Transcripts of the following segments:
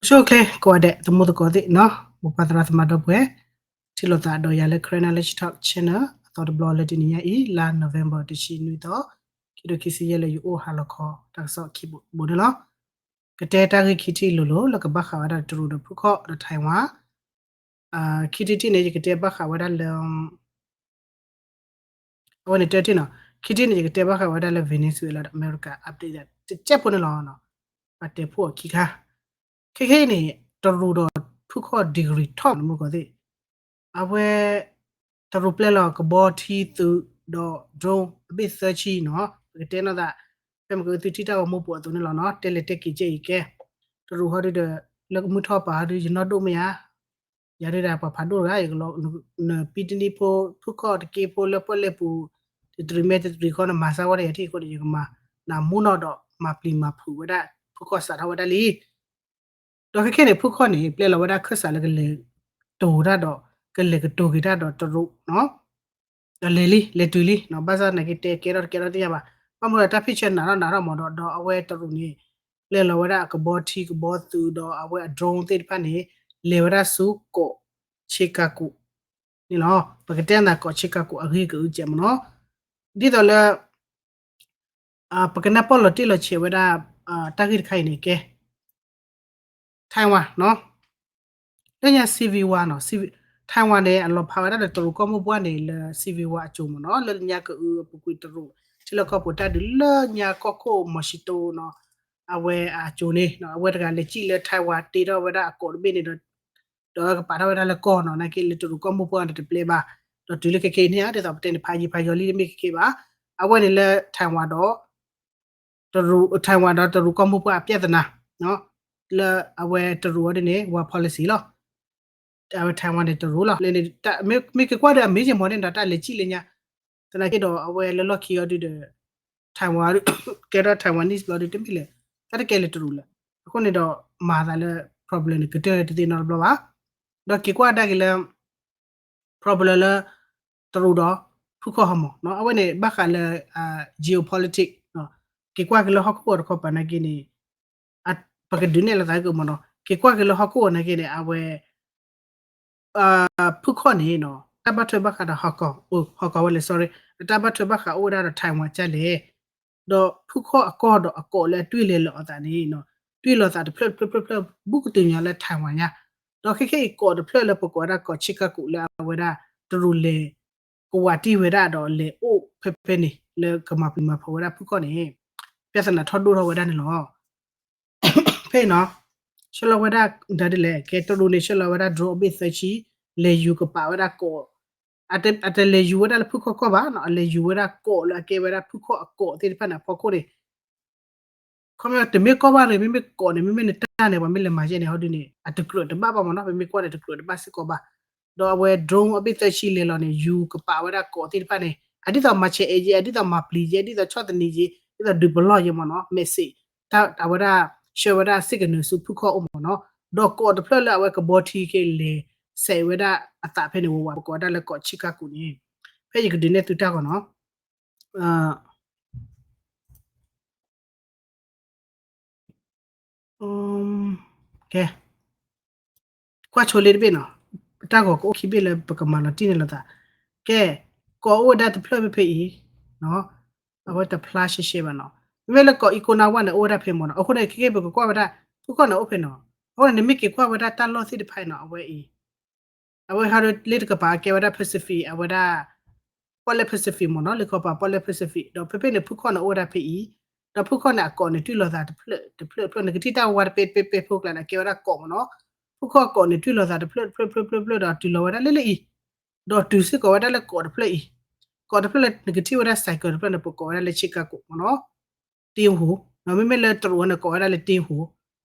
ဆိၣ်ချ့ကိးဂၤဒဲး သမူသကိးသ့ၣ်နီၤ, မိၢ်ပၢ်သရၣ်သမါဒီပုၢ်ဝဲၢ်, ထံၣ်လိာ်သးဒီးယၤလၢ Karen Knowledge Talk Channel အသီတဘျီလၢတနံၤညါအံၤ လါ November တဆံနွံသီ, ခံထိခံဆံယဲၢ်လၢယအိၣ်ဟါလီၤခီ တၢ်ကစီၣ်ခံဘိန့ၣ်လီၤ. ကတဲတၢ်ဂ့ၢ်ခံထံၣ်လိၤလိၤ လၢကဘၣ်ဃးဝဲဒၣ်တရူးဒီးဖုခီၣ်ဒီး Taiwan ခံထံၣ်တထံၣ်န့ၣ် ယကတဲဘၣ်ဃးဝဲဒၣ်လၢ အဝဲန့ၣ်တထံၣ်နီၤ, ခံထံၣ်န့ၣ် ယကတဲဘၣ်ဃးဝဲဒၣ်လၢ Venezuela ဒီး America update တစဲးဖိန့ၣ်လီၤ. ပတဲဖိအခံခါ, ခဲခဲအံၤန့ၣ် တရူးဒီးဖုခီၣ် degree ထီၣ်မနုၤမုၢ်ကီၢ်သ့ၣ်, အဝဲ တရူးပျဲလီၤကဘီထံသုးဒီး drone အဘ့ၣ်သၢဆံနီၤ, ပကတဲနီၤသး ဖဲမ့ၢ်ကသုထံၣ်တၢ်ဂီၤမူပူၤအသိးန့ၣ်လီၤနီၤ, တဲလဲၤတဲက့ၤကဲအံၤကဲ, တရူးဟီဒုဒီး လၢကမုၢ်ထီၣ်ပာ်ဟီဒု ယနီၢ်ဒိၣ်မ့ၢ်ဧါ ယၤဒုဒၣ်ပှၤဖးဒိၣ်တဂၤ နပံတနံၣ်ဖိ ဖုခီၣ်တက့ဖိလၢပီၣ်လဲၣ်ပူၤ တတရံးမဲတတရံးခီ နမၤစၢၤဝဲဒၣ်ယၤထံၣ်အဃိန့ၣ် ယကမၤနမူနီၢ်ဒီးမၤပျံၤမၤဖုးဝဲဒၣ် ဖုခီၣ်စးထီၣ်ဝဲဒၣ်လံ. ဒီးခဲခဲန့ၣ် ဖုခီၣ်န့ၣ် ပျဲလီၤဝဲဒၣ်ခၢၣ်စးလၢကလဲၤတိၤတၢ်ဒီး ကလဲၤကတိၤက့ၤတၢ်ဒီးတရူး ဒီးလဲၤလံ လဲၤတုၤလံ, ဘၣ်ဆၣ်သနာ်က့တဲကဲထီၣ်တကဲထီၣ်သ့ၣ်ညါဘၣ်, ဘၣ်မနုၤဒီးတၢ်ဖ့ၣ်ဆၢနးထီၣ်နးထီၣ်မးဒီး ဒီးအဝဲတရူးန့ၣ် ပျဲလီၤဝဲဒၣ်အကဘီထံကဘီသုးဒီးအဝဲအ drone သ့ၣ်တဖၣ်န့ၣ် လဲၤဝဲဒၣ်ဆူကီး Chicago န့ၣ်လီၤ. ပကတဲနၤကီး Chicago အဂ့ၢ်ကအုကဲမးနီၤ, ဒ်သိးလၢ ပကနၢ်ပီၣ်လီၤတံၢ်လီၤဆဲးဝဲဒၣ် တၢ်ဂ့ၢ်တခါအံၤန့ၣ်ကဲ Taiwan နီၤ, လၢညါ Civil War နီၤ, Taiwan န့ၣ် အလီၤဖးဝဲဒၣ်ဒီးတရူးကီၢ်မိၢ်ပှၢ်န့ၣ် လၢ Civil War အစိၤမးနီၤ, လၢညါကအုအပူၤကွံာ်တရူး ထံလီၢ်ကီၢ်ပူၤတၢ်ဒုးလၢညါကီၢ်ခိၣ် Mosquito နီၤ, အဝဲအစိၤန့ၣ် အဝဲတဂၤလဲၤစံၣ်လၢ Taiwan တ့ထီၣ်ဝဲဒၣ်အကိးတဘ့ၣ်န့ၣ်ဒီး ဒီးကပာ်ထီၣ်ဝဲဒၣ်လၢကီၢ်နီၤ, နာ်က့လၢတရူးကီၢ်မိၢ်ပှၢ်န့ၣ်တပျဲဘၣ်, ဒီးတုၤလၢခဲခဲအံၤန့ၣ် ဒ်သိးပတဲန့ၣ် ဖးယံၤဖးယီၤလံတမ့ၢ်ခဲခဲဘၣ်, အဝဲန့ၣ်လၢ Taiwan ဒီး Taiwan ဒီးတရူးကီၢ်မိၢ်ပှၢ်အပြဿနာ လၢအဝဲတရူးအီၤဒ်န့ၣ် war policy လီၤ. အဝဲ Taiwan န့ၣ်တရူးလီၤ, မ့ၢ်က့ၤကွၢ်ဒီးအမ့ၢ်ယမီၤန့ၣ်ဒီးတၢ်လဲၤစံၣ်လၢညါ, သနာ်က့ဒီးအဝဲလၢလီၢ်ခံအီၤဒုဒီး Taiwan ကဲထီၣ် Taiwanese ဘျီဒုတမ့ၢ်လၢ တၢ်တကဲလၢတရူးလၢ, အဃိန့ၣ်ဒီးမၤသးလၢ problem န့ၣ် ကတၢၢ်တသ့နီတဘျီဘၣ်, ဒီးက့ၤကွၢ်ဒၣ်က့ၤလၢ problem လၢ တရူးဒီး ဖုခီၣ်ဟီမးနီၤ, အဝဲန့ၣ် ဘၣ်ဃးလၢ geopolitics က့ၤကွၢ်က့ၤလၢဟီၣ်ခိၣ်ဂီၤတခီပၤနာ်က့န့ၣ် ပကဒုးနဲၣ်လိာ်သးကမးနီၤ, က့ၤကွၢ်က့ၤလၢဟီၣ်ခိၣ်ဂီၤနာ်က့န့ၣ် အဝဲ ဖုခီၣ်န့ၣ်နီၤ တၢ်ဘၣ်ထွဲဘၣ်ဃးဒီး ဟီၣ်ကီၢ် ဟီၣ်ကီၢ်ဝဲလဲၣ် sorry, အတၢ်ဘၣ်ထွဲဘၣ်ဃးအိၣ်ဝဲဒၣ်ဒီး Taiwan ကၢ်လဲၣ်, ဒီးဖုခီၣ်အကီၢ်ဒီးအကိးလၢအတွံၢ်လဲၤလီၤအသးန့ၣ် တွံၢ်လိာ်သးတဖျၢၣ်တဖျၢၣ်တဖျၢၣ်တဖျၢၣ် ဘူးကတုၤညီလၢ Taiwan ညါ, ဒီးခဲခဲအံၤကိးတဖျၢၣ်လၢပကိးဝဲဒၣ်ကိး Chicago လၢအဝဲဒၣ် တရူးလဲၤ ကဝးတံၢ်ဝဲဒၣ်ဒီးလဲၤအိၣ်ဖဲဖဲန့ၣ် လၢကမၤပျံၤမၤဖုးဝဲဒၣ်ဖုခီၣ်န့ၣ် ပြဿနာထီၣ်ဒိၣ်ထီၣ်ဝဲဒၣ်န့ၣ်လီၤ. ဖဲအံၤနီၤ ဆှၢလီၤဝဲဒၣ် ဒ်လဲၣ် ကဲတရူးန့ၣ် ဆှၢလီၤဝဲဒၣ် drone အဘ့ၣ်သၢဆံ လဲၤယူၤကပာ်ဝဲဒၣ်ကိး အတလဲၤယူၤဝဲဒၣ်လၢဖုခီၣ်ကီၢ်ဘၣ်နီၤ, အလဲၤယူၤဝဲဒၣ်ကိးလၢအကဲဝဲဒၣ်ဖုခီၣ်အကိးသ့ၣ်တဖၣ်န့ၣ် အဖီခိၣ်န့ၣ် ခီပညီတမ့ၢ်ကီၢ်ဘၣ်ရ့ၣ် မ့မ့ၢ်ကိးန့ၣ် မ့မ့ၢ်နတၢ်န့ၣ် ပှၤမ့ၢ်လဲၤမၤယဲၢ်န့ၣ် ဟီဒုန့ၣ် အတကြၢးတဘၣ်ဘၣ်မ့ၢ်နီၤ, ပမ့ၢ်ကွၢ်န့ၣ် တကြၢးတဘၣ်စ့ၢ်ကီးဘၣ်. ဒီးအဝဲ drone အဘ့ၣ်သၢဆံလဲၤလီၤန့ၣ် ယူၤကပာ်ဝဲဒၣ်ကိးသ့ၣ်တဖၣ်န့ၣ် အဒ်သိးမၤဆဲးအဲၣ်ယဲၢ် အဒ်သိးမၤပျံၤယဲၢ် ဒ်သိးဆီၣ်သနံးယဲၢ် ဒ်သိးဒုးပလီၢ်ယဲၢ်မ့ၢ်နီၤ, message အဝဲဒၣ် ဆှၢဝဲဒၣ် signal ဆူဖုခီၣ်အိၣ်မ့ၢ်နီၤ, ဒီးကိးတဖျၢၣ်လၢအဝဲကဘီထံက့ၤလဲၤစဲးဝဲဒၣ်အသးဖဲန့ၣ်ဝဲဝဲ ပကိးဝဲဒၣ်လၢကိး Chicago န့ၣ် ဖဲယကဒုးနဲၣ်သုတၢ်ဂီၤနီၤ ကဲ ကွၢ်ဆိလ့တဘ့ၣ်နီၤ, တၢ်ဂီၤကအိၣ်ခံဘ့ၣ်လၢပကမၤလီၤတံၢ်န့ၣ်လိာ်သး, ကဲ ကိးအိၣ်ဝဲဒၣ်တဖျၢၣ်ဖဲဖဲအံၤ, အဝဲတဖျါရှဲရှဲဘၣ်နီၤ, မ့မ့ၢ်လၢကိး Okinawa န့ၣ် အိၣ်ဝဲဒၣ်ဖဲမ့ၢ်နီၤ, အဃိန့ၣ် ခဲကဲပကကွၢ်ဝဲဒၣ် ဖုခီၣ်န့ၣ်အိၣ်ဖဲနီၤ, အဃိန့ၣ် နမ့ၢ်က့ၤကွၢ်ဝဲဒၣ်တၢ်လီၢ်သ့ၣ်တဖၣ်အံၤနီၤ အဝဲအံၤ အဝဲဟီဒုလ့တကပၤကဲဝဲဒၣ် Pacific အဝဲဒၣ် ပီၣ်လဲၣ် Pacific မ့ၢ်နီၤ, လ့ခီပၤပီၣ်လဲၣ် Pacific ဒီးဖဲဖဲန့ၣ် ဖုခီၣ်န့ၣ်အိၣ်ဝဲဒၣ်ဖဲအံၤ, ဒီးဖုခီၣ်န့ၣ်အကိးန့ၣ်တွံၢ်လိာ်သးတဖျၢၣ်တဖျၢၣ်တဖျၢၣ် နကထံၣ်တၢ်ဝါတပဲပဲပဲဖိကျါန့ၣ် အကဲဝဲဒၣ်ကိးမ့ၢ်နီၤ, ဖုခီၣ်အကိးန့ၣ်တွံၢ်လိာ်သးတဖျၢၣ်တဖျၢၣ်တဖျၢၣ်တဖျၢၣ်ဒီးတုၤလီၤဝဲဒၣ်လၢလၢအံၤ, ဒီးတုၤစ့ၢ်ကီးဝဲဒၣ်လၢကိးတဖျၢၣ်အံၤ, ကိးတဖျၢၣ်လၢနကထံၣ်ဝဲဒၣ် cycle တဖျၢၣ်န့ၣ် ပကိးဝဲဒၣ်လၢ Chicago မ့ၢ်နီၤ တ့ဟူ, မ့မ့ၢ်လၢတရူးန့ၣ် ကိးဝဲဒၣ်လၢတ့ဟူ,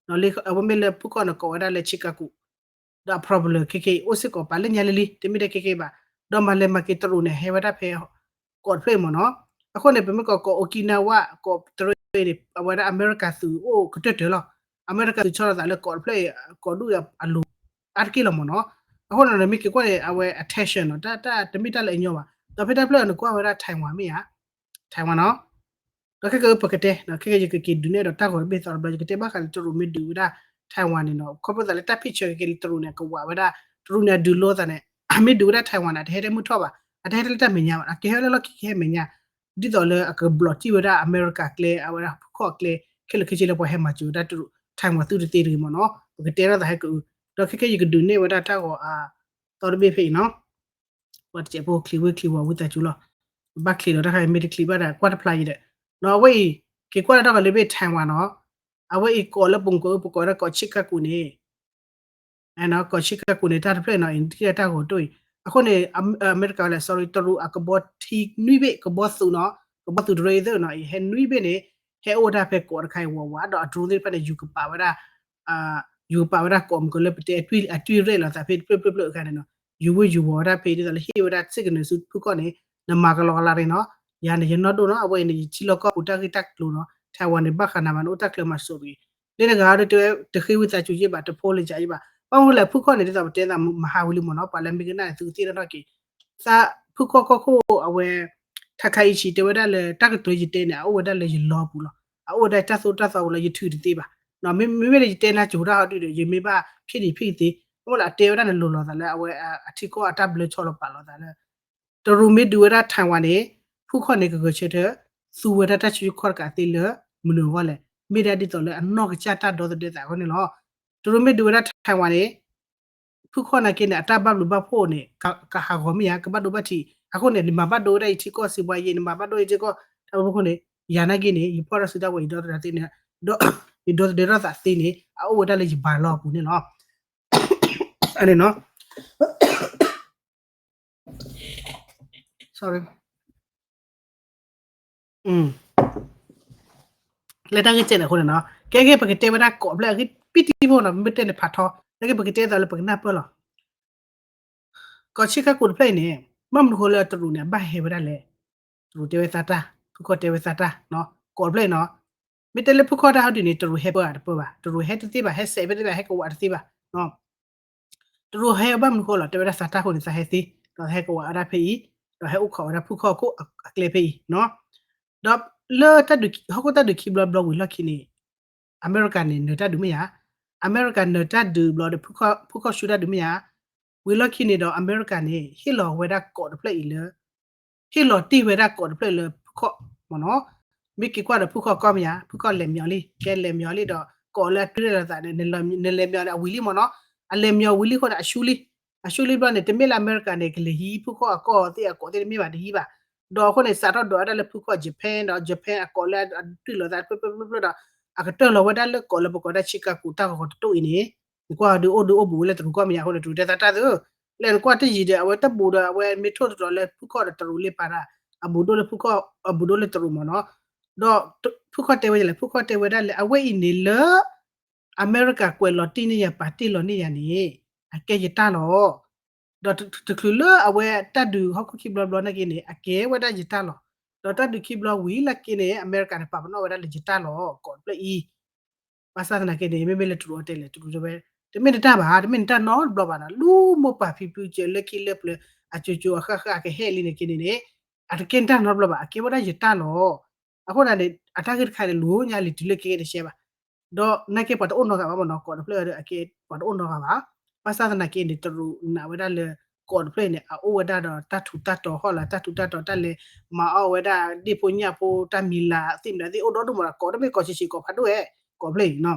အဝဲမ့ၢ်လၢဖုခီၣ်န့ၣ် ကိးဝဲဒၣ်လၢ Chicago, ဒီးအ problem ခဲကဲအံၤ အိၣ်စ့ၢ်ကီးပာ်လၢညါလံလံ တမ့ၢ်ဒၣ်ခဲကဲဘၣ်, ဒီးမၤလဲၤမၤက့ၤတရူးန့ၣ် ဟဲဝဲဒၣ်ဖဲ ကိးတဖျၢၣ်အံၤမ့ၢ်နီၤ, အဃိန့ၣ် ပမ့ၢ်ကိးကိး Okinawa ကိးတရူးန့ၣ် အဝဲဒၣ်အမဲရကၤသုးအိၣ်ကတၢၢ်တၢၢ်လီၤ, အမဲရကၤသုးဆီလီၤသးလၢကိးတဖျၢၣ်အံၤ ကိးဒူၣ်အလိၤ အါတက့ၢ်လီၤမ့ၢ်နီၤ, အဃိန့ၣ် မ့ၢ်က့ၤကွၢ်န့ၣ် အဝဲ attention နီၤ တၢ်တမ့ၢ်တၢ်လၢအညီဘၣ်, ဒီးဖဲတၢ်ဖျၢၣ်အံၤနကွၢ်ဝဲဒၣ် Taiwan မ့ၢ်ဧါ, Taiwan နီၤ ဒီးခဲကဲပကတဲ ခဲကဲယကက့ၤဒုးနဲၣ်ဒီးတၢ်ဂီၤတဘ့ၣ်သီတဘျီ ယကတဲဘၣ်ဃးလၢတရူးမ့ၢ်ဒုးဝဲဒၣ် Taiwan န့ၣ်နီၤ ခီဖျိသးလၢတၢ်ဖံးဆၢက့ၤလၢတရူးန့ၣ် အကဝးဝဲဒၣ် တရူးန့ၣ် အဒုးလိသးန့ၣ် အမ့ၢ်ဒုးဝဲဒၣ် Taiwan န့ၣ် အတဟဲတၢ်မုၢ်ထီၣ်ဘၣ် အတဟဲတၢ်လၢတၢ်မဲာ်ညါဘၣ် အကဟဲလၢလီၢ်ခံကဟဲမဲာ်ညါ ဒ်သိးလၢအကဘျီးတံၢ်ဝဲဒၣ်အမဲရကၤကျဲ အဝဲဒၣ်ဖုခီၣ်ကျဲ ခဲလၢာ်ခဲဆ့လၢပှၤဟဲမၤစၢၤဝဲဒၣ်တရူး Taiwan သုတသ့တဂ့ၤမ့ၢ်နီၤ ပကတဲထီၣ်သးဟဲကအု ဒီးခဲခဲယကဒုးနဲၣ်ဝဲဒၣ်တၢ်ဂီၤအ သီတဘ့ၣ်ဖဲအံၤနီၤ ပှၤတစဲးဖိချံးဝ့ချံးဝီၤဝံသးစူၤလီၤ ဘၣ်ချံးလီၤတၢ်ခါအံၤမ့ၢ်တချံးဘၣ်ဒီးကွၢ်တဖျါယံၤဒီး နီၤ အဝဲအံၤ က့ၤကွၢ်လၢတၢ်ဂီၤလၢဘ့ၣ် Taiwan နီၤ အဝဲအံၤကိးလၢပူၤကီး ပကိးဝဲဒၣ်ကီးဆံးကၢ်ကူးန့ၣ် ကီးဆံးကၢ်ကူးန့ၣ် တၢ်တဖျၢၣ်နီၤ အံၤထံၣ်တၢ်ဂီၤတိၢ်အံၤ အဃိန့ၣ် အမဲရကၤဝဲလဲၣ် sorry တရူးအကဘီထံနွံဘ့ၣ် ကဘီသူနီၤ ကဘီသူတရၢအံၤသ့ၣ်နီၤ အံၤဟဲနွံဘ့ၣ်န့ၣ် ဟဲအိၣ်ဝဲဒၣ်ဖဲကိးတခါအံၤဝးဝး ဒီးအတရူးသ့ၣ်တဖၣ်န့ၣ် ယူၤကပာ်ဝဲဒၣ် ယူၤကပာ်ဝဲဒၣ်ကိးမုၢ်ကီးလၢပတဲအတွံၢ်ရဲၣ်လီၤသးဖဲတဖျၢၣ်ဖျၢၣ်ဖျၢၣ်အခါန့ၣ်နီၤ ယူၤဝ့ယူၤဝီၤဝဲဒၣ်ဖဲအံၤဒ်သိးလၢဟ့ၣ်ဝဲဒၣ်စ့ၢ်ကနၢၤဆူဖုခီၣ်န့ၣ် နမၤကလီကလီတဂ့ၤနီၤ ယၤန့ၣ်ယနီၢ်ဒိၣ်နီၤ အဝဲအံၤန့ၣ် ယထံလီၢ်ကီၢ်ပူၤတၢ်ဂ့ၢ်တၢ်ကျိၤနီၤ Taiwan န့ၣ် ဘၣ်ဃးနၤမး နအိၣ်တၢ်ချၢမၤစိးတဂ့ၤ လၢနဂၤဒီးတဲဝဲ တဃ့ဝံသးစူၤယ့ၢ်ဘၣ် တဖိလၢယၤယ့ၢ်ဘၣ် ဘၣ်မနုၤလဲၣ် ဖုခီၣ်န့ၣ် ဒ်သိးပတဲသးမဟါဝံၤလံမ့ၢ်နီၤ ပှၤလၢအမ့ၢ်ကနၣ်န့ၣ် သုကသ့ၣ်နီၣ်ထီၣ်က့ၤ သးဖုခီၣ်ကီၢ်ခိၣ်အဝဲ Takaichi တဲဝဲဒၣ်လၢ တၢ်ကတိၤယတဲန့ၣ် အအိၣ်ဝဲဒၣ်လၢယလီပူၤလီၤ အအိၣ်ဝဲဒၣ်တၢ်သိၣ်တၢ်သီပူၤလီၤ ယထုးတသ့ဘၣ် မ့မ့ၢ်လၢယတဲနၤကၠိၤတၢ်ဟီဒုဒီး ယမ့ၢ်ဘၣ်ဖံးနံၤဖံးသ့ ဘၣ်မနုၤလဲၣ် အတဲဝဲဒၣ်န့ၣ် လိၤလိၤသးလၢအဝဲအထံကီၢ်အတၢ်ဘျၢဆီလီၤပာ်လီၤသးလၢ တရူးမ့ၢ်ဒုးဝဲဒၣ် Taiwan န့ၣ် ဖုခီၣ်န့ၣ် ကဂဲၤဆၢထၢၣ် သူဝဲဒၣ်တၢ်ဆူခီၣ်တကးသ့လၢ မနုၤအဂီၢ်လဲၣ် မ့ၢ်ဒၣ်ဒ်သိးလၢအနီၢ်ကစၢ်တၢ်ဒီသဒၢသးအဂီၢ်န့ၣ်လီၤ. တရူးမ့ၢ်ဒုးဝဲဒၣ် Taiwan န့ၣ် ဖုခီၣ်နာ်က့န့ၣ် အတၢ်ဘၣ်ဘျုးဘၣ်ဖှိၣ်န့ၣ် ကဟးဂီၤမ့ၢ်ဧါ ကဘၣ်ဒိဘၣ်ထံး အဃိန့ၣ် နမၤဘၣ်ဒိဝဲဒၣ်ယထံကီၢ်စံးဘှါယ့ နမၤဘၣ်ဒိယထံကီၢ် တၢ်ဘျုးဖှိၣ်န့ၣ် ယၤနာ်က့န့ၣ် ယဖီၣ်တၢ်စုတၢ်ဝဲၤ ယဒီသဒၢသ့န့ၣ် ဒီး ယဒီသဒၢထီၣ်သးသ့န့ၣ် အအိၣ်ဝဲဒၣ်လၢယ bylaw အပူၤန့ၣ်လီၤ. အန့ၣ်နီၤ sorry လၢတၢ်ဂ့ၢ်ကဲန့ၣ်အဃိန့ၣ်နီၤ ကဲကဲ ပကတဲဝဲဒၣ်ကိးဖျၢၣ်အဂ့ၢ် ပံတံဖိနီၤ မ့ၢ်တဲန့ၣ်ဖးထီ ကဲကဲ ပကတဲသိးလၢပကနၢ်ပၢၢ်လီၤ. ကီးဆံးကၢ်ကူးတဖျၢၣ်အံၤန့ၣ် ဘၣ်မနုၤဃိလၢတရူးန့ၣ် အဘၣ်ဟဲဝဲဒၣ်လဲၣ်. တရူးတဲဝဲသးတၢ် ဖုခီၣ်တဲဝဲသးတၢ် ကိးတဖျၢၣ်အံၤနီၤ မ့ၢ်တဲလၢဖုခီၣ်တၢ်ဟီဒုန့ၣ် တရူးဟဲပၢဧါတပၢဘၣ် တရူးဟဲတသ့ဘၣ် ဟဲစဲးဖဲသ့ဘၣ် ဟဲကဝးတသ့ဘၣ် တရူးဟဲအဘၣ်မနုၤဃိလီၤ တဲဝဲဒၣ်သးတၢ်အဃိန့ၣ် သးဟဲသ့ ဒီးဟဲကဝးဝဲဒၣ်ဖဲအံၤ ဒီးဟဲအိၣ်ခိးဝဲဒၣ်ဖုခီၣ်ခိၣ်အကျဲဖဲအံၤနီၤ ဒီးလၢတၢ်ဒုး ဟီၣ်ခိၣ်တၢ်ဒုးခံဘျီဘျီဝံၤလီၢ်ခံန့ၣ် အမဲရကၤန့ၣ် နၢၤတၢ်ဒုးမ့ၢ်ဧါ အမဲရကၤနၢၤတၢ်ဒုးဘျီဒီး ဖုခီၣ်ဆူတၢ်ဒုးမ့ၢ်ဧါ ဝံၤလီၢ်ခံန့ၣ်ဒီး အမဲရကၤန့ၣ် ဟ့ၣ်လီၤဝဲဒၣ်ကိးတဖျၢၣ်အံၤလၢ ဟ့ၣ်လီၤတ့ၢ်ဝဲဒၣ်ကိးတဖျၢၣ်လၢဖုခီၣ်မ့ၢ်နီၤ မ့ၢ်က့ၤကွၢ်ဒီးဖုခီၣ်ကီၢ်မ့ၢ်ဧါ ဖုခီၣ်လဲၤမ့ၢ်အီၤလံ ကဲလဲၤမ့ၢ်အီၤလံဒီး ကိးလၢအတွံၢ်ရဲၣ်လီၤသးန့ၣ် နလဲၤမ့ၢ်အီၤန့ၣ် အဝံၤလံမ့ၢ်နီၤ အလဲၤမ့ၢ်အီၤဝံၤလံအဃိန့ၣ် အဆူလံ အဆူလံဘျီန့ၣ် တမ့ၢ်လၢအမဲရကၤန့ၣ် ကလဲၤဟံးဖုခီၣ်အကီၢ်သ့ၣ်အကိးသ့ၣ်တမ့ၢ်ဘၣ်တဟံးဘၣ် ဒီးအဃိန့ၣ် စးထီၣ်ဒိးဝဲဒၣ်လၢဖုခီၣ် Japan ဒီး Japan အကိးလၢအတွံၢ်လီၤသးတဖျၢၣ်ဖျၢၣ်ဖျၢၣ်ဖျၢၣ်ဒီး အကတၢၢ်လီၤဝဲဒၣ်လၢကိးလၢပကိးဒၣ် ဆံးကၢ်ကူးတၢ်ဂီၤဂီၤတတိၢ်အံၤန့ၣ် နကွၢ်ဒုးအိၣ်ဒုးအိၣ်ဘူးဝဲလၢတရူးကီၢ်မ့ၢ်ဧါ အဃိန့ၣ် တရူးတဲသးတၢ်သု လဲၣ်နကွၢ်တယံၤဒီး အဝဲတဘူးဒီး အဝဲမ့ၢ်ထိၣ်တတြီၤလၢဖုခီၣ်ဒီးတရူးလံပာ်တၢ် အဘူးဒိၣ်လၢဖုခီၣ် အဘူးဒိၣ်လၢတရူးမ့ၢ်နီၤ ဒီးဖုခီၣ်တဲဝဲလဲၣ် ဖုခီၣ်တဲဝဲဒၣ်လၢ အဝဲအံၤန့ၣ်လၢ အမဲရကၤကွဲးလီၤတံၢ်န့ၢ်ယၤ ပာ်တ့ၢ်လီၤန့ၢ်ယၤန့ၣ် အကဲယတၢ်လီၤ ဒီးတချုးလၢအဝဲတၢ်ဒုးဟီၣ်ခိၣ်ခံဘျီဘျီနာ်က့န့ၣ် အကဲဝဲဒၣ်ယတၢ်လီၤ ဒီးတၢ်ဒုးခံဘျီဝံၤလၢ်က့န့ၣ် အမဲရကၤန့ၣ် ပာ်ပနီၣ်ဝဲဒၣ်လၢယတၢ်လီၤ ကိးတဖျၢၣ်အံၤ ဘၣ်ဆၣ်သနာ်က့န့ၣ် မ့မ့ၢ်လၢတရူးအတဲလဲၣ် တရူးတဲဝဲ တမ့ၢ်နတၢ်ဘၣ် တမ့ၢ်နတၢ်နီတဘျီဘၣ်နီၤ လူၤမိၢ်ပၢ်ဖံဖုစၢၤလၢခံလၢပျၢၤ အစိၤစိၤအဃၣ်ဃၣ်အကဟဲလံနာ်က့န့ၣ်န့ၣ် အတကဲနတၢ်နီတဘျီဘၣ် အကဲဝဲဒၣ်ယတၢ်လီၤ အဃိသတးန့ၣ် အတၢ်ဂ့ၢ်တခါန့ၣ် လူၤညါလံတုၤလၢကဲကဲတရှဲဘၣ် ဒီးနာ်က့ပှၤတအိၣ်နီတဂၤဘၣ်မ့ၢ်နီၤ ကိးတဖျၢၣ်ဒီးအကဲပှၤတအိၣ်နီတဂၤဘၣ် ဘၣ်ဆၣ်သနာ်က့န့ၣ် တရူးနာ်ဝဲဒၣ်လၢ ကိးတဖျၢၣ်အံၤန့ၣ် အအိၣ်ဝဲဒၣ်ဒီးတၢ်ထူးတၢ်တီၤဟီၣ်လာ် တၢ်ထူးတၢ်တီၤတၢ်လဲၤမၤအီၣ်ဝဲဒၣ် ဒ့ၣ်ဖိညၣ်ဖိတၢ်မံၤလၤသ့ၣ်မနုၤသ့ၣ်အိၣ်ဒီဒူၣ်မးဒီး ကိးတမ့ၢ်ကိးဆံးဆံးကိးဖးဒိၣ်ဝဲ ကိးဖျၢၣ်အံၤနီၤ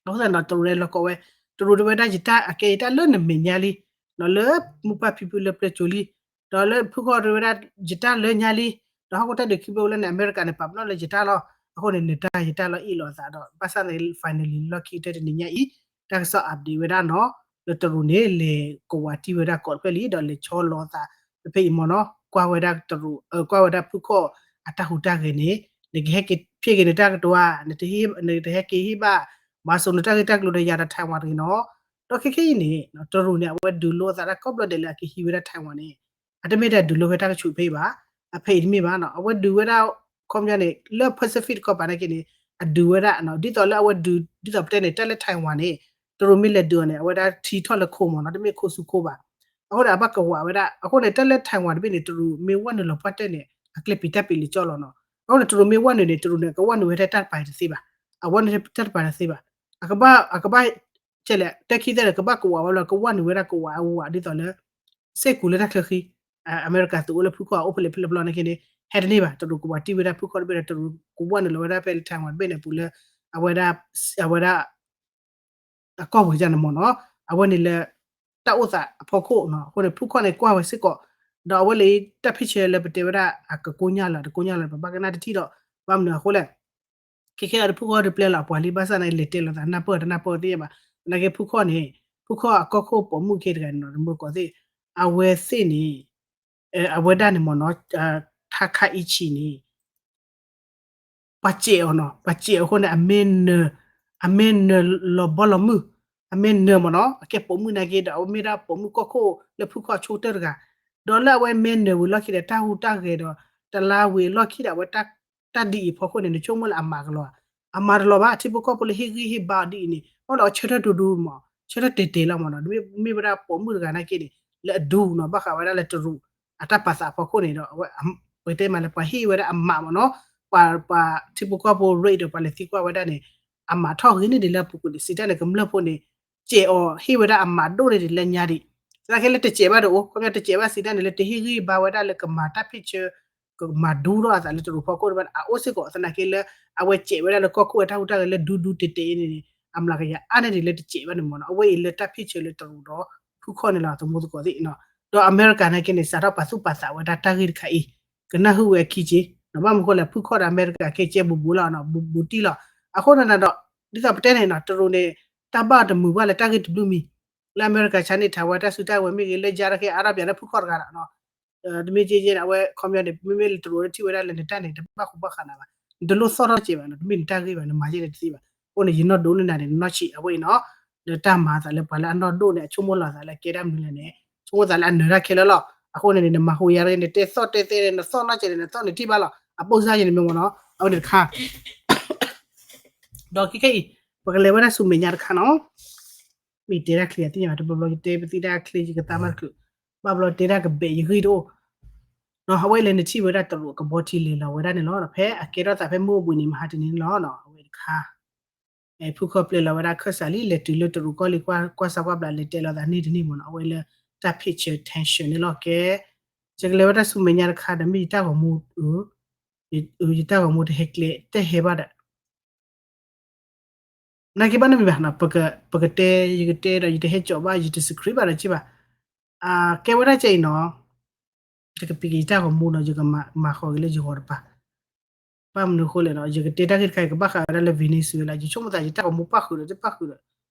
အဃိသတးဒီး တရူးလီၤကိးဝဲ တရူးတဲဝဲဒၣ်ယတၢ်အကဲယတၢ်လၢနမဲာ်ညါလံ ဒီးလၢမိၢ်ပၢ်ဖံဖုလၢပျၢၤစိၤလံ ဒီးလၢဖုခီၣ်တဲဝဲဒၣ်ယတၢ်လၢညါလံ ဒီးဟီၣ်ခိၣ်တၢ်ဒုးခံဘျီဝံၤလၢ်န့ၣ် အမဲရကၤန့ၣ် ပာ်ပနီၣ်လၢယတၢ်လီၤ အဃိန့ၣ် နတၢ်ယတၢ်လီၤအ့ၣ်လိာ်အသးဒီး ဘၣ်ဆၣ်န့ၣ် finally လီၢ်ခံကတၢၢ်တနံၤညါအံၤ တၢ်ကစီၣ် update ဝဲဒၣ်နီၤ လၢတရူးန့ၣ် လဲၤကဝးတံၢ်ဝဲဒၣ်ကိးတဖျၢၣ်လံ ဒီးလဲၤဆီလီၤသး ဖဲဖဲအံၤမ့ၢ်နီၤ ကွၢ်ဝဲဒၣ်တရူး ကွၢ်ဝဲဒၣ်ဖုခီၣ်အတၢ်ဟူးတၢ်ဂဲၤန့ၣ် နကဟဲက့ၤဖျဲၣ်က့ၤနတၢ်ကတိၤဧါ နတဟဲက့ၤဟ့ၣ်ဘၣ် မၤစိၤနတၢ်ဂ့ၢ်တၢ်ကျိၤဒီးယၤဒီး Taiwan တဂ့ၤနီၤ ဒီးခဲခဲအံၤန့ၣ် တရူးန့ၣ် အဝဲဒုးလိသးတၢ်ကိးဘျီဒဲးလၢအကဟံးဝဲဒၣ် Taiwan န့ၣ် အတမ့ၢ်ဒၣ်ဒုးလိဖဲတၢ်ကဆူးဖဲအံၤဘၣ် အဖဲအံၤတမ့ၢ်ဘၣ်နီၤ အဝဲဒုးဝဲဒၣ် ခီပညီန့ၣ် လၢ Pacific တကီၢ်ပၤနာ်က့န့ၣ် အဒုးဝဲဒၣ် ဒ်သိးလၢအဝဲဒုး ဒ်သိးပတဲန့ၣ် တၢ်လၢ Taiwan န့ၣ် တရူးမ့ၢ်လဲၤဒုးအီၤန့ၣ် အဝဲဒၣ်ထံထီၣ်လၢခိမ့ၢ်နီၤ တမ့ၢ်ခိဆူခိဘၣ် အဃိန့ၣ်အဘၣ်ကဝးဝဲဒၣ် အဃိန့ၣ် တၢ်လၢ Taiwan တဘ့ၣ်န့ၣ် တရူးမ့ၢ်ဝဲနုာ်လီၤပှၢ်တၢၢ်န့ၣ် အကျဲပံၤတၢ်ပံၤလံကၠီလီၤနီၤ အဃိန့ၣ် တရူးမ့ၢ်ဝဲနုာ်န့ၣ် တရူးန့ၣ် ကဝဲနုာ်ဝဲထဲတၢ်တပၤတသ့ဘၣ် အဝဲနုာ်ထဲတၢ်တပၤတသ့ဘၣ် အကဘၣ် အကဘၣ် ကဲလဲၣ် တၢ်ခံသၢဒီး ကဘၣ်ကဝးဝဲလီၤ ကဝးန့ၢ်ဝဲဒၣ်ကဝးအဝးဒ်သိးလၢ စ့ၢ်ကီးလၢတၢ်ချၢဃံ အမဲရကၤသုးအိၣ်လၢဖုခီၣ်အအိၣ်ဖဲလဲၣ်ဖဲလဲၣ်ဖဲလဲၣ်နာ်က့န့ၣ် ဟဲတန့ၢ်ဘၣ် တရူးကဝးတံၢ်ဝဲဒၣ်ဖုခီၣ်တဘ့ၣ်ဒီး တရူးကဝးန့ၢ်လီၤဝဲဒၣ်ဖဲလၢ Taiwan တဘ့ၣ်န့ၣ်အပူၤလၢ အဝဲဒၣ် အဝဲဒၣ် အကီၢ်ပူၤန့ၣ်မ့ၢ်နီၤ အဝဲန့ၣ်လၢ တၢ်အိၣ်သးအဖီခိၣ်နီၤ အဃိန့ၣ် ဖုခီၣ်န့ၣ်ကွၢ်ဝဲစ့ၢ်ကီး ဒီးအဝဲလၢတၢ်ဖံးဆၢလၢပတဲဝဲဒၣ် အကကိညၢ်လီၤ တကိညၢ်လီၤ ပဘၣ်ကနၣ်တထံၣ်ဒီး ဘၣ်မနုၤအဃိလဲၣ် ခဲခဲအံၤဒီးဖုခီၣ်တပျဲလီၤအပှၤလံ ဘၣ်ဆၣ်န့ၣ် လဲၤတဲလိာ်သးနၢ်ပၢၢ်တနၢ်ပၢၢ်သ့ၣ်ညါဘၣ် သနာ်က့ဖုခီၣ်န့ၣ် ဖုခီၣ်အကီၢ်ခိၣ်ပိာ်မုၣ်ခဲတဂၤန့ၣ်နီၤ တမုၢ်ကီၢ်သ့ၣ် အဝဲသ့ၣ်န့ၣ် အဝဲဒၣ်န့ၣ်မ့ၢ်နီၤ ထါခါအံဆံၣ်န့ၣ် ပှၤစဲးအီၤနီၤ ပှၤစဲးအီၤအဃိန့ၣ် အမ့ၢ်နၢၤ အမ့ၢ်နၢၤလီၤဘီလီၤမုၢ် အမ့ၢ်နၢၤမ့ၢ်နီၤ အကဲပိာ်မုၣ်နာ်က့ဒီး အဝဲမ့ၢ်ဒၣ်ပိာ်မုၣ်ကီၢ်ခိၣ်လၢဖုခီၣ်ဆိကတၢၢ်တဂၤ ဒီးလၢအဝဲမ့ၢ်နၢၤဝံၤလီၢ်ခံဒီး တၢ်ဟူးတၢ်ဂဲၤဒီး တလါဝံၤအလီၢ်ခံဒီး အဝဲတၢ်ဒ်အံၤအဖီခိၣ်န့ၣ် နဆိကမိၣ်လၢအမၤကလီၤ အမၤတလီၤဘၣ် ထံဖိကီၢ်ဖိလၢဟ့ၣ်ဂံၢ်ဟ့ၣ်ဘါအီၤဒ်အံၤန့ၣ် အဝဲဒၣ်အဝဲဆၢထၢၣ်ဒူဒူမ့ၢ် ဆၢထၢၣ်တဲာ်တဲာ်လီၤမ့ၢ်နီၤ မ့ၢ်ဝဲဒၣ်ပိာ်မုၣ်တဂၤနာ်က့န့ၣ် လၢအဒူနီၤ ဘၣ်ဃးဝဲဒၣ်လၢတရူး အတၢ်ပာ်သးအဖီခိၣ်န့ၣ်ဒီး အဝဲ ပတဲမးလၢ ပှၤဟ့ၣ်ဝဲဒၣ်အမးမ့ၢ်နီၤ ပှၤ ပှၤထံဖိကီၢ်ဖိ rate ဒီးပှၤလဲၤသံကွၢ်ဝဲဒၣ်န့ၣ် အမးထီၣ်ဂ့ၤန့ၢ်ဒံးလၢအပူၤကွံာ်န့ၣ် စံးတၢ်န့ၣ် ကမျၢၢ်ဖိန့ၣ် စဲးအီၤဟ့ၣ်ဝဲဒၣ်အမးဒိၣ်န့ၢ်ဒံးလၢညါဒံး သနာ်က့လၢတစဲးဘၣ်ဒီးအိၣ် ခီပညီတစဲးဘၣ်စံးတၢ်န့ၣ် လၢတဟ့ၣ်ဂံၢ်ဘါဝဲဒၣ်လၢကမၤတၢ်ဖံးဆၢ ကမၤဒူထီၣ်အသးလၢတရူးဖီခိၣ်တဘၣ် အအိၣ်စ့ၢ်ကီး သနာ်က့လၢ အဝဲစဲးဝဲဒၣ်လၢကီၢ်ခိၣ်ဝဲတၢ်ဟူးတၢ်ဂဲၤလၢဒူဒူတဲာ်တဲာ်အံၤန့ၣ် အမျးကယၤအါန့ၢ်ဒံးလၢတစဲးဘၣ်န့ၣ်မ့ၢ်နီၤ အဝဲအံၤလၢတၢ်ဖံးဆၢလၢတရူးဒီးဖုခီၣ်န့ၣ်လီၤ သမူသကိးသ့ၣ်နီၤ ဒီးအမဲရကၤနာ်က့န့ၣ် စးထီၣ်ပာ်သူၣ်ပာ်သးဝဲဒၣ်တၢ်ဂ့ၢ်တခါအံၤ ကနၢ်ဟူဝဲအခံက့ၤ ဘၣ်မနုၤအဃိလဲၣ် ဖုခီၣ်ဒီးအမဲရကၤကဲကဲဘူးဘူးလီၤ ဘူးဘူးတံၢ်လီၤ အဃိန့ၣ်ဒီး ဒ်သိးပတဲန့ၣ်နီၤ တရူးန့ၣ် တၢ်ဘၣ်တမုာ်ဘၣ်လၢတၢ်ဂ့ၢ်တဘျုးမံၤ လၢအမဲရကၤဆါန့ၣ် ထါဝဲတၢ်စုတၢ်ဝဲၤမ့ၢ်ဂ့ၤ လၢယါတခါအါထီၣ်ပၠးလၢဖုခီၣ်တဂၤဒီး တမ့ၢ်က့က့န့ၣ် အဝဲခီပညီန့ၣ် မ့မ့ၢ်လၢတရူးလၢထံၣ်ဝဲဒၣ်လၢနတၢ်န့ၣ် တဘၣ်ဃူဘၣ်ဃးနၤဘၣ် နတလိၣ်သီၣ်ထီၣ်စဲးဘၣ်နီၤ တမ့ၢ်နတၢ်ဂ့ၢ်ဘၣ် နမၤယဲန့ၣ်တသ့ဘၣ် အဃိန့ၣ် ယနီၢ်ဒိၣ်န့ၢ်နၤန့ၣ် နနီၢ်ဆံးအဝဲအံၤနီၤ လၢတၢ်မၤအသးလၢပှၤလၢအနီၢ်ဒိၣ်န့ၣ် အဆိကမိၣ်လီၤအသးလၢကဲဒၣ်မနုၤလဲၣ်န့ၣ် ဆိကမိၣ်သးလၢအနၢၤတၢ်ခဲလၢာ်လီၤ အဃိန့ၣ်န့ၣ် နမၤဟူးယါတဂ့ၤ နတဲသီၣ်တဲသဲန့ၣ် နသီၣ်နီၢ်စဲးန့ၣ် နသီၣ်နထံၣ်ဘၣ်လီၤ အပိၢ်စၢ်ယဲန့ၣ်မ့ၢ်မ့ၢ်နီၤ အဝဲန့ၣ်တခါ ဒီးခဲခဲအံၤ ပကလဲၤဝဲဒၣ်ဆူမဲာ်ညါတခါနီၤ မ့ၢ်တဲဒၣ်ချ့အသ့ၣ်ညါဘၣ် တဘျီဘျီယတဲပသံဒၣ်ချ့ ယကသါမါတချုး ဘၣ်ဘျီတဲဒၣ်ကဘဲးယဂံၢ်တအိၣ် အဝဲလဲၤနထံၣ်ဝဲဒၣ်တရူးကဘီထံလဲၤလီၤဝဲဒၣ်န့ၣ်လီၤ ဖဲအကဲထီၣ်သးဖဲမုၢ်အိၣ်ဘှံးနံၤမဟါတနံၤန့ၣ်လီၤ အဝဲတခါ ဖုခီၣ်ပျဲလီၤဝဲဒၣ်ခၢၣ်စးလံ လဲၤတုၤလၢတရူးကီၢ်လံ ကွၢ်စးကွၢ်ဘျး လဲၤတဲလီၤသးန့ၢ်တန့ၢ်မ့ၢ်နီၤ အဝဲလၢတၢ် picture tension န့ၣ်လီၤ ကဲ ယကလဲၤဝဲဒၣ်ဆူမဲာ်ညါတခါဒီး မ့ၢ်ယတၢ်ဂီၤမူ ယတၢ်ဂီၤမူတဟဲကျဲ တဟဲဘၣ်ဒီး နာ်က့ဘၣ်နီတမံၤဘၣ် ပကတဲ ယကတဲဒီး ယတဟဲကၠီးဘၣ် ယတ script ဘၣ်ဒီးက့ဘၣ် ကဲဝဲဒၣ်ကဲအံၤနီၤ ယကပံးက့ၤယတၢ်ဂီၤမူနီၤ ယကမၤဃီၤက့ၤလၢယဂီၤတပၤ ဘၣ်မနုၤအဃိလဲၣ်နီၤ ယကတဲတၢ်ဂ့ၢ်တခါအံၤ ကဘၣ်ဃးဝဲဒၣ်လၢ Venezuela ယဆိကမိၣ်သးယတၢ်ဂီၤမူပၣ်ဃုာ်ဒီး တပၣ်ဃုာ်ဒီး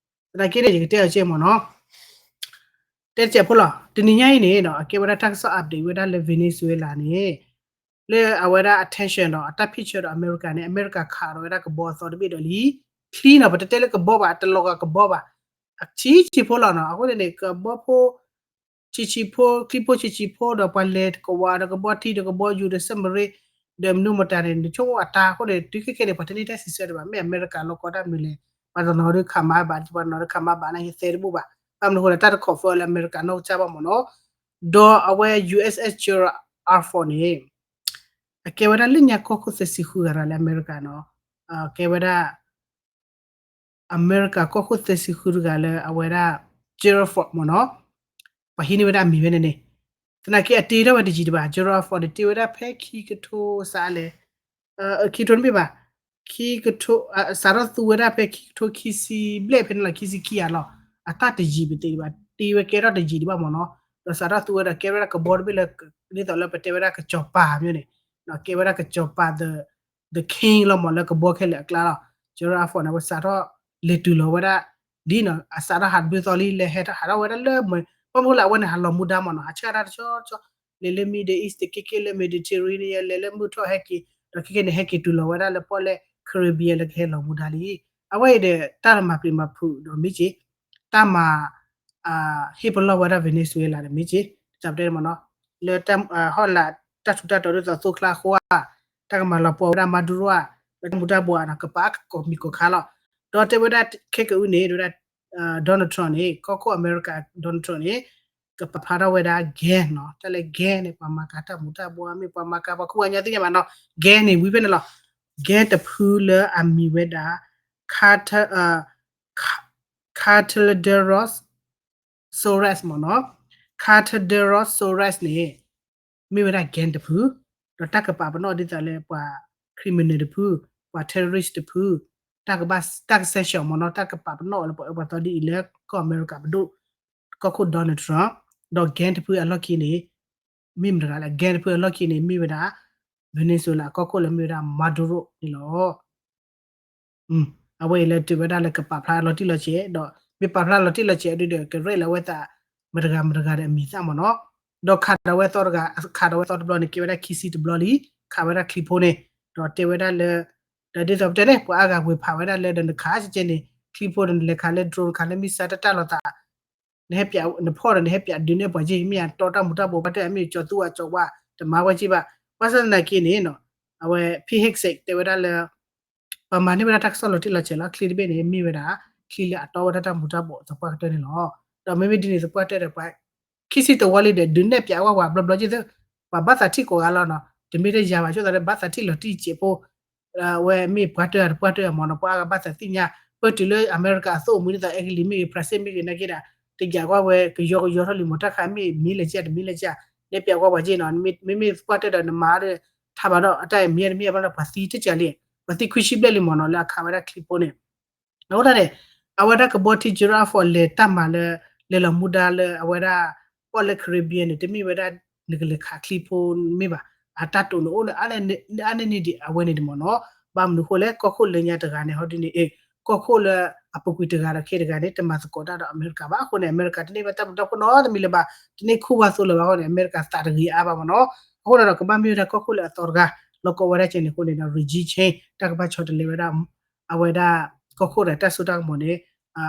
သနာ်က့န့ၣ် ယကတဲအီၤကဲမ့ၢ်နီၤ တဲတစဲးဖိလီၤ တနံၤညါအံၤန့ၣ်နီၤ အကဲဝဲဒၣ်တၢ်ကစီၣ် update ဝဲဒၣ်လၢ Venezuela န့ၣ် လၢအဝဲဒၣ် attention ဒီးအတၢ် picture ဒီး အမဲရကၤန့ၣ် အမဲရကၤခးဒီးဝဲဒၣ်ကဘီအသီတဘ့ၣ်ဒီးလံ ချံနီၤ ပတတဲလၢကဘီဘၣ် တလီၤဂာ်ကဘီဘၣ် အဆံးဆံးဖိလီၤနီၤ အဃိန့ၣ်န့ၣ် ကဘီဖိ ဆံးဆံးဖိ ချံဖိဆံးဆံးဖိဒီးပှၤလဲၤကဝးဒီးကဘီထံဒီးကဘီယူၤဒီး submarine ဒီးမနုၤမတၤန့ၣ် နဆိကမိၣ်အတၢ်အဃိန့ၣ် တုၤခဲခဲန့ၣ် ပှၤတန့ၢ်တၢ်စံးဆၢတဘၣ် မ့ၢ်အမဲရကၤလီၢ်ကီတၢ်မနုၤလဲၣ် ပှၤတနီၤဒုးခးမၤဘၣ် ပှၤတနီၤဒုးခးမၤဘၣ်န့ၣ် ယသဲတဘူၣ်ဘၣ် ဘၣ်မနုၤအဃိလဲၣ် တၢ်တ confirm လၢအမဲရကၤနီၢ်ကစၢ်ဘၣ်မ့ၢ်နီၤ ဒီးအဝဲ ယူၢ်အ့ၣ်အ့ၣ် Gerald Ford န့ၣ် အကဲဝဲဒၣ်လၢညါကီၢ်ခိၣ်သၢဆံဃုဂၤတဂၤလၢအမဲရကၤနီၤ ကဲဝဲဒၣ် အမဲရကၤကီၢ်ခိၣ်သၢဆံဃုတဂၤလၢအဝဲဒၣ် Gerald Ford မ့ၢ်နီၤ ပှၤဟံးန့ၢ်ဝဲဒၣ်အမံၤဝဲန့ၣ်န့ၣ် သနာ်က့အတ့ထီၣ်ဝဲတယံာ်ဒံးဘၣ် Gerald Ford န့ၣ် တ့ဝဲဒၣ်ဖဲခံကထိစးလဲၣ် ခံကထိတမ့ၢ်ဘၣ် ခံကထိ စးထီၣ်သူဝဲဒၣ်ဖဲခံကထိခံဆံဘျဲၣ်ဖဲန့ၣ်လီၤ ခံဆံခံဂၤလီၤ အတၢ်တယံာ်ပသ့ၣ်ဒံးဘၣ် တ့ဝဲကဲထီၣ်တယံာ်ဒံးဘၣ်မ့ၢ်နီၤ ဒီးစးထီၣ်သူဝဲဒီးကဲဝဲဒၣ်ကဘီတဘ့ၣ်လၢ ဒ်သိးလၢပတဲဝဲဒၣ်ကစီၤပၤမျိုးန့ၣ် ကဲဝဲဒၣ်ကစီၤပၤ the the king လီၤမ့ၢ်လၢကဘီခဲလၢာ်အကျါလီၤ Gerald Ford န့ၣ် အဝဲစးထီၣ်လဲၤတုၤလီၤဝဲဒၣ် ဒ်နီၤ အစးထီၣ်ဟးတဘျုးသီလံ လဲၤဟဲထီၣ်ဟးထီၣ်ဝဲဒၣ်လၢ ဘၣ်မနုၤလၢအဝဲန့ၣ်ဟးလီၤမူဒါမ့ၢ်နီၤ ဟးဆှၣ်တၢ်တဆီဆီ လဲၤလၢ Middle East တက့ၢ်က့ၢ်လၢ Mediterranean လဲၤလၢမုၢ်ထီၣ်ဟဲက့ၤ ဒီးခဲကနံၣ်န့ၣ် ဟဲက့ၤတုၤလီၤဝဲဒၣ်လၢပီၣ်လဲၣ် Caribbean လၢကဟဲလီၤမူဒါလံ အဝဲအံၤဒီး တၢ်မၤပျံၤမၤဖုးဒီးမ့ၢ်က့ၤ တၢ်မၤ ဟ့ၣ်ပလီၢ်ဝဲဒၣ် Venezuela န့ၣ်မ့ၢ်က့ၤ တၢ်ပတဲမ့ၢ်နီၤ လၢဟီၣ်လာ်တၢ်ထူးတၢ်တီၤဒ်သိးသိၣ်ချါအဃိဧါ တၢ်ကမၤလီၤပှီၢ်ဝဲဒၣ် Maduro ဧါ လၢတၢ်မူၤတၢ်ဘှီးနီၤ ကပာ်ကီၢ်မံၤကီၢ်ခါလီၤ ဒီးတဲဝဲဒၣ်ခဲကအုန့ၣ် တဲဝဲဒၣ် Donald Trump န့ၣ် ကီၢ်ခိၣ်အမဲရကၤ Donald Trump န့ၣ် ကပာ်ဖျါထီၣ်ဝဲဒၣ် gang နီၤ တၢ်လၢ gang န့ၣ် ပှၤမၤကၤတၢ်မူၤတၢ်ဘှီးမ့ၢ်ပှၤမၤကၤပှၤကူပှၤကညီသ့ၣ်ညါဘၣ်နီၤ gang န့ၣ် ဝံၤဖဲန့ၣ်လီၤ gang တဖုလၢအမံၤဝဲဒၣ် Carter Cartiladerosauria မ့ၢ်နီၤ. Cartiladerosauria န့ၣ် မ့ၢ်ဝဲဒၣ် gang တဖု, ဒီးတၢ်ကပာ်ပနီၣ်ဒ်သိးလၢပှၤ criminal တဖု, ပှၤ terrorist တဖု, တၢ်ကဘၣ် တၢ်ကစဲးဆှီမ့ၢ်နီၤ, တၢ်ကပာ်ပနီၣ်လၢပှၤအၢပှၤသီဒ်အံၤလၢကီၢ်အမဲရကၤပဒိၣ် ကီၢ်ခိၣ် Donald Trump, ဒီး gang တဖုအလီၢ်ခံန့ၣ် မ့ၢ်မတၤတဂၤလဲၣ်, gang တဖုအလီၢ်ခံန့ၣ် မ့ၢ်ဝဲဒၣ် Venezuela အကီၢ်ခိၣ်လၢမ့ၢ်ဝဲဒၣ် Maduro န့ၣ်လီၤ. အဝဲအံၤလၢတုၤဝဲဒၣ်လၢကပာ်ဖျါလီၤတံၢ်လီၤဆဲး, ဒီးမ့ၢ်ပာ်ဖျါလီၤတံၢ်လီၤဆဲးဒ်ဒီး ကရဲၣ်လီၤဝဲသး မတၤတဂၤမတၤတဂၤဒီးအမံၤသၣ်မ့ၢ်နီၤ, ဒီးခးဒီးဝဲသီတဂၤ, ခးဒီးဝဲသီတဘျီန့ၣ် ကဲဝဲဒၣ်ခံဆံတဘျီလံ, ခးဝဲဒၣ်ချံဖိန့ၣ်, ဒီးတဲဝဲဒၣ်လၢ ဒီးဒ်သိးပတဲန့ၣ် ပှၤအါဂၤဝ့ၤဖးဝဲဒၣ်လၢဒီးနခးကဲန့ၣ် ချံဖိဒီးနလဲၤခးလၢ drone ခးလၢ missile တၢ်တၢ်လိာ်သး နဟဲပၠး နဖီၣ်ဒီး နဟဲပၠးဒုးနဲၣ်ပှၤက့ၤ မ့ၢ်အတီတၢ်မူၤတၢ်ဘှီး ပှၤတဲအမ့ၢ်ကၠီၤသူအကၠီၤဝါ တမၤဝဲက့ၤဘၣ်. ဘၣ်ဆၣ်သနာ်က့န့ၣ် အဝဲ Pete Hegseth တဲဝဲဒၣ်လၢ ပှၤမၤန့ၢ်ဝဲဒၣ်တၢ်ကစီၣ်လီၤတံၢ်လီၤဆဲးလီၤ. ချံတဘ့ၣ်န့ၣ် မ့ၢ်ဝဲဒၣ် ချံလၢအတီဝဲဒၣ်တၢ်မူၤတၢ်ဘှီးသပှၢ်ကတၢၢ်န့ၣ်လီၤ. ဒီးမ့မ့ၢ်ဒ်န့ၣ်သပှၢ်တၢၢ်ဒီး ပှၤ ခံဆံတဝီလံဒီး ဒုးနဲၣ်ပၠးဝဲပှၤဘျီဘျီက့ၤသ့, ပှၤဘၣ်သးထံၣ်ကိးဂၤလီၤနီၤ. တမ့ၢ်တယၤဘၣ် ဆိသးလၢ ဘၣ်သးထံၣ်လီၤတံၢ်စဲးဖိ အဝဲမ့ၢ်ပှၤတၢၢ်တပှၢ်တၢၢ်မ့ၢ်နီၤ, ပှၤအါဂၤဘၣ်သးသ့ၣ်ညါ ပတုၤလၢအမဲရကၤအသိၣ်အမူဒ်သိး အဲကလံးမ့ၢ်ဂ့ၤ ဖရၣ်စ့ၣ်မ့ၢ်ဂ့ၤနာ်က့ဒီး တယာ်ကွၢ်ဝဲ ကယီကယီထီၣ်လံမ့ၢ် တၢ်ခးမ့ၢ်မ့ၢ်လဲၤကဲ တမ့ၢ်လဲၤကဲ နဲၣ်ပၠးကွၢ်ပှၤက့ၤနီၤ. မ့မ့ၢ်သပှၢ်တၢၢ်ဒီး နမၤဒီး ထါဘၣ်ဒီး အတၢ်မ့ၢ်တမ့ၢ်ဘၣ်ဒီး ပှၤသံတစဲးလံ, ပှၤသံခွံဆံဘျဲၣ်လံမ့ၢ်နီၤ လၢအခးဝဲဒၣ်ချံဖိန့ၣ် အဃိသတးန့ၣ် အဝဲဒၣ်ကဘီထံ Gerald Ford လဲၤတၢ်မၤလၢ လဲၤလီၤမူဒါလၢအဝဲဒၣ် ပီၣ်လဲၣ် Caribbean န့ၣ် တမ့ၢ်ဝဲဒၣ် နကလဲၤခးချံဖိမ့ၢ်ဘၣ်, အတၢ်တိာ်န့ၣ်အိၣ်လၢ အါန့ၢ်န့ၢ်ဒံးအဝဲန့ၣ်ဒံးမ့ၢ်နီၤ. ဘၣ်မနုၤအဃိလဲၣ် ကီၢ်ခိၣ်လၢညါတဂၤန့ၣ် ဟီဒ်န့ၣ် ကီၢ်ခိၣ်လၢအပူၤကွံာ်တဂၤဒီးခဲတဂၤန့ၣ် တမၤသကိးတၢ်ဒီးအမဲရကၤဘၣ်. အဃိန့ၣ် အမဲရကၤတန့ၢ်ဘၣ်တၢ်မူၤတၢ်ဘှီးနီတမံၤလၢၤဘၣ်, တန့ၢ်ခူၣ်ဘၣ်သိလၢၤဘၣ်အဃိန့ၣ် အမဲရကၤသးတဂ့ၤအါဘၣ်မ့ၢ်နီၤ. အဃိန့ၣ်ဒီး ကဘၣ်မ့ၢ်ဝဲဒၣ်ကီၢ်ခိၣ်လၢအသီတဂၤ လီၤကီဝဲဒၣ်ကဲန့ၣ်အဃိန့ၣ်ဒီး regime change တၢ်ကဘၣ်ဆီတလဲဝဲဒၣ် အဝဲဒၣ် ကီၢ်ခိၣ်ဒီးတၢ်စိတၢ်ကမီၤန့ၣ်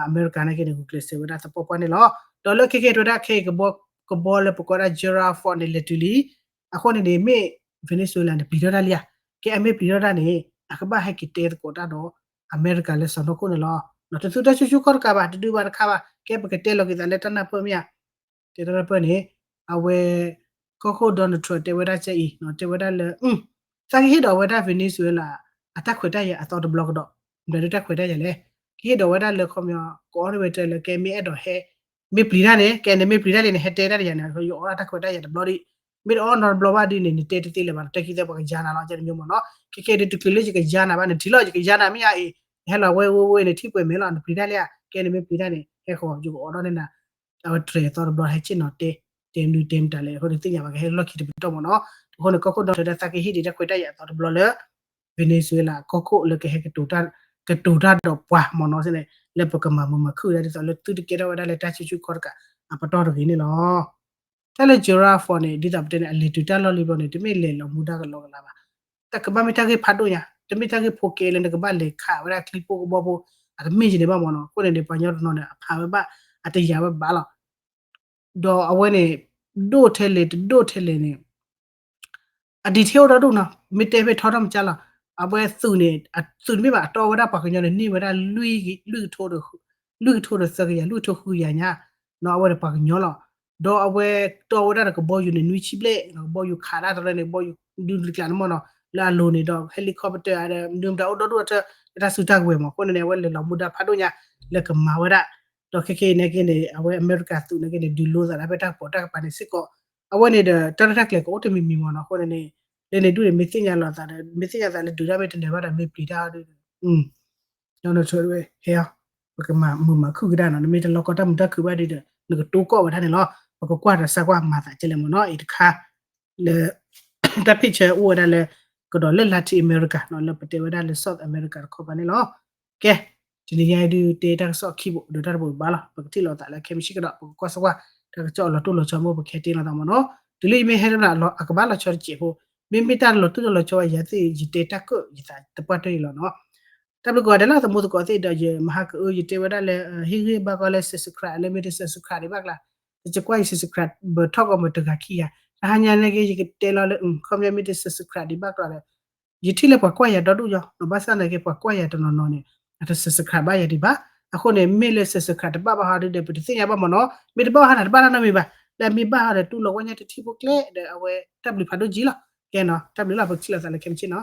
အမဲရကၤနာ်က့န့ၣ် ဂုာ်ကျဲးစၢးဝဲဒၣ်သပှၢ်ပှၢ်န့ၣ်လီၤ. ဒီးလၢခဲကဲထီၣ်ဝဲဒၣ်ခဲအံၤ ကဘီလၢပကိးဒၣ် Gerald Ford န့ၣ် လဲၤတုၤလံ. အဃိန့ၣ်န့ၣ် မ့ၢ် Venezuela န့ၣ် ပျံၤထီၣ်တၢ်လံဧါ. ကဲအမ့ၢ်ပျံၤထီၣ်တၢ်န့ၣ် အကဘၣ်ဟဲက့ၤတဲသကိးတၢ်ဒီး အမဲရကၤလၢစီၤနီၢ်ခိၣ်န့ၣ်လီၤ. တသူတၢ်ဆူၣ်ဆူၣ်ခီၣ်တကးဘၣ် တဒုးဘၣ်တခါဘၣ် ကဲပကတဲလီၤက့ၤသးလၢတၢ်နၢ်ပၢၢ်မ့ၢ်ဧါ. တဲတၢ်နၢ်ပၢၢ်န့ၣ် အဝဲ ကီၢ်ခိၣ် Donald Trump တဲဝဲဒၣ်ကအံၤ တဲဝဲဒၣ်လၢ သးကဟ့ၣ်ဒီးဝဲဒၣ် Venezuela အတၢ်ခွဲးတၢ်ယာ်အသီတဘျီကဒီး ဒီးတၢ်ခွဲးတၢ်ယာ်လဲၣ် ကဟ့ၣ်ဒီးဝဲဒၣ်လၢခီပညီ ကအိးထီၣ်ဝဲတဲလၢ ကဲမ့ၢ်အဲၣ်ဒိးဟဲ မ့ၢ်ပျံၤတၢ်န့ၣ် ကဲန့ၣ်မ့ၢ်ပျံၤတၢ်လံန့ၣ် ဟဲတဲတၢ်တယၤန့ၣ် ယအိးထီၣ်တၢ်ခွဲးတၢ်ယာ်တဘျီဒီး မ့ၢ်တအိးနီတဘျီဘၣ်ဒ်န့ၣ် နတဲတသ့လၢၤဘၣ် တၢ်ခံသၢပှၤကယါနၤလီၤ ကဲတမံၤမ့ၢ်နီၤ ခဲကဲဒ်တချုးလၢယကယါနၤဘၣ် နထံၣ်လီၤ ယကယါနၤမ့ၢ်ဧါအံၤ နဟဲလီၤဝဲဝဲဝဲ နထံၣ်ပှဲၤမဲာ်လီၤ နပျံၤတၢ်လံဧါ ကဲန့ၣ်မ့ၢ်ပျံၤတၢ်န့ၣ် ဟဲဃီၤ ယကအိးထီၣ်န့ၢ်နၤ အဝဲတြဲၤအသီတဘျီ ဟဲဆ့ၣ်နီၤတဲ တဲနုၤတဲမတၤလဲၣ် အဃိန့ၣ်သ့ၣ်ညါဘၣ်ကဟဲလီၢ်ခံတပတီၢ်မ့ၢ်နီၤ အဃိန့ၣ် ကီၢ်ခိၣ်ဒီထၢဒၣ်သးကဟ့ၣ်ဒံးတၢ်ခွဲးတၢ်ယာ်အသီတဘျီလၢ Venezuela ကီၢ်ခိၣ်လၢကဟဲ ကတိၤတၢ်ဒီးပှၤမ့ၢ်နီၤ လၢပကမၤမုာ်မၤခုၣ်ဒၣ်ဒ်သိးလၢသုတကဲထီၣ်ဝဲဒၣ်လၢတၢ်ဆူၣ်ဆူၣ်ခီၣ်တကးအပတီၢ်တဂ့ၤန့ၣ်လီၤ. တၢ်လၢ Gerald Ford န့ၣ် ဒ်သိးပတဲန့ၣ် အလဲၤတုၤတၢ်လီၢ်လံဘျီန့ၣ် တမ့ၢ်လဲၤလီၤမူဒါကလီကလီဘၣ်. တၢ်ကဘၣ်မ့ၢ်တၢ်ဂ့ၢ်ဖးဒိၣ်ညါ တမ့ၢ်တၢ်ဂ့ၢ်ဖိကဲလၢနကဘၣ်လဲၤခးဝဲဒၣ်ချံဖိကဘီဖိ အတမ့ၢ်ယန့ၣ်ဘၣ်မ့ၢ်နီၤ အဃိန့ၣ်န့ၣ် ပှၤကညီတနီၤန့ၣ် အဖးဝဲဘၣ် အတယာ်ဝဲဘၣ်လီၤ. ဒီးအဝဲန့ၣ် ဒိၣ်ထဲလဲၣ်တဒိၣ်ထဲလဲၣ်န့ၣ် အ detail အိၣ်ဒီဒူၣ်နီၤ မ့ၢ်တဲဖဲထီထီၣ်မကါလီၤ. အဝဲသုးန့ၣ် အသုးန့ၣ်မ့ၢ်ဘၣ်အတီဝဲဒၣ်ပှၤကညီန့ၣ် န့ၢ်ဝဲဒၣ် လွံၢ်ကထိဒီးသၢကယၤ လွံၢ်ကထိဃုကယၤညါ နီၤ အဝဲန့ၣ်ပှၤကညီလီၤ. ဒီးအဝဲတီဝဲဒၣ်ဒီးကဘီယူၤန့ၣ် နွံဆံဘျဲၣ် ကဘီယူၤခးဒၣ်တရၢန့ၣ် ကဘီယူၤဒုးကျးန့ၣ်မ့ၢ်နီၤ လၢအလိၤန့ၣ်ဒီး helicopter ဒီး မနုၤမတၤအိၣ်ဒီဒူၣ်အထၢ လၢတၢ်စုတၢ်ကဝဲၤမ့ၢ် အဃိန့ၣ်န့ၣ် အဝဲလဲၤလီၤမူဒါဖးဒိၣ်ညါ လၢကမၤဝဲဒၣ် ဒီးခဲကနံၣ်အံၤန့ၣ်က့န့ၣ် အဝဲအမဲရကၤသုးန့ၣ်က့န့ၣ် ဒုးလိသးဒီးဖဲတၢ်ကပီၤတၢ်ကပၤန့ၣ်စ့ၢ်ကီး အဝဲန့ၣ်ဒီး တၢ်ရဲၣ်တၢ်ကျဲၤကအိၣ်တမံၤမံၤမ့ၢ်နီၤ အဃိန့ၣ်န့ၣ် လၢန့ၣ်ဒူၣ်န့ၣ် မ့ၢ်သ့ၣ်ညါလိာ်သးဒီး မ့ၢ်သ့ၣ်ညါသးလၢဒုးတၢ်မ့ၢ်တနၢၤဘၣ်ဒီးမ့ၢ်ပျံၤတၢ်ဒီး ဒီးနထၢဝဲဟဲအီၤ ပကမၤမုာ်မၤခုၣ်ကဒါနီၤ နမ့ၢ်တလီၤကီတၢ်မုာ်တၢ်ခုၣ်ဘၣ်ဒီး နကတိကီၣ်ဝဲဒၣ်န့ၣ်လီၤ ပကကွၢ်ဒီးစၢ်ကွၢ်မၤသးကဲလဲၣ်မ့ၢ်နီၤ အံၤတခါ လၢ တၢ် picture အိၣ်ဝဲဒၣ်လၢ ကဒီးလၢ Latin America နီၤ လၢပတဲဝဲဒၣ်လၢ South America တခီပၤန့ၣ်လီၤ. ကဲ တနံၤညါအံၤဒုးတဲတၢ်ကစီၣ်ခံဘိ ဒီးတၢ်တဘိဘၣ်လီၤ ပကထံၣ်လိာ်သးလၢခဲမုၢ်ဆ့ၣ်ကဒီး ပကကွၢ်စၢ်ကွၢ် တၢ်ကစီၣ်အလီၤတိၢ်လီၤဆီမ့ၢ်ပကဟဲတ့ၢ်လိာ်သးမ့ၢ်နီၤ တုၤလၢယမ့ၢ်ဟဲလၢအကဘၣ်လီၤဆီတစဲးဖိ မ့မ့ၢ်တၢ်လီၤတိၢ်လီၤဆီဝဲယၤသ့ၣ် ယတဲတၢ်ကၢၣ်ယသးတပှၢ်တၢၢ်အံၤလီၤနီၤ တၢ်ဘျုးကိးဂၤဒဲးလီၤ သမူသကိးသ့ၣ်ဒီး ယမဟါကအၢ ယတဲဝဲဒၣ်လၢ ဟ့ၣ်ဂံၢ်ဘါကီလၢ subscribe လၢမ့ၢ်တ subscribe ဒံးဘၣ်ကျါ တစကွၢ်ယ subscribe ဘၢထီၣ်ကီးမ့ၢ်တဂၤခံဂၤ တဟါညါန့ၣ်က့ ယကတဲလီၤလၢ ခီပညီမ့ၢ်တ subscribe ဒံးဘၣ်ကျါဒီး ယထံၣ်လၢပှၤကွၢ်ယၤဒီဒူၣ်ယီၤ ဘၣ်ဆၣ်သနာ်က့ ပှၤကွၢ်ယၤတနီၤနီၤန့ၣ် အတ subscribe ဘၣ်ယၤဒံးဘၣ် အဃိန့ၣ် မ့ၢ်လၢ subscribe တဘၣ်ဘၣ်ဟီဒုဒီး ပတသ့ၣ်ညါဘၣ်မ့ၢ်နီၤ မ့ၢ်တဘၣ်ဟီန့ၣ် တဘၣ်တၢ်နီတမံၤဘၣ် လၢအမ့ၢ်ဘၣ်ဟီဒီး တူၢ်လိာ်ဝဲညါတထံၣ်ဖိကျဲဒီး အဝဲတၢ်ဘျုးဖးဒိၣ်ကံလီၤ ကဲနီၤ တၢ်ဘျုးလီၤ ပကထံၣ်လိာ်သးလၢခဲမုၢ်ဆ့ၣ်နီၤ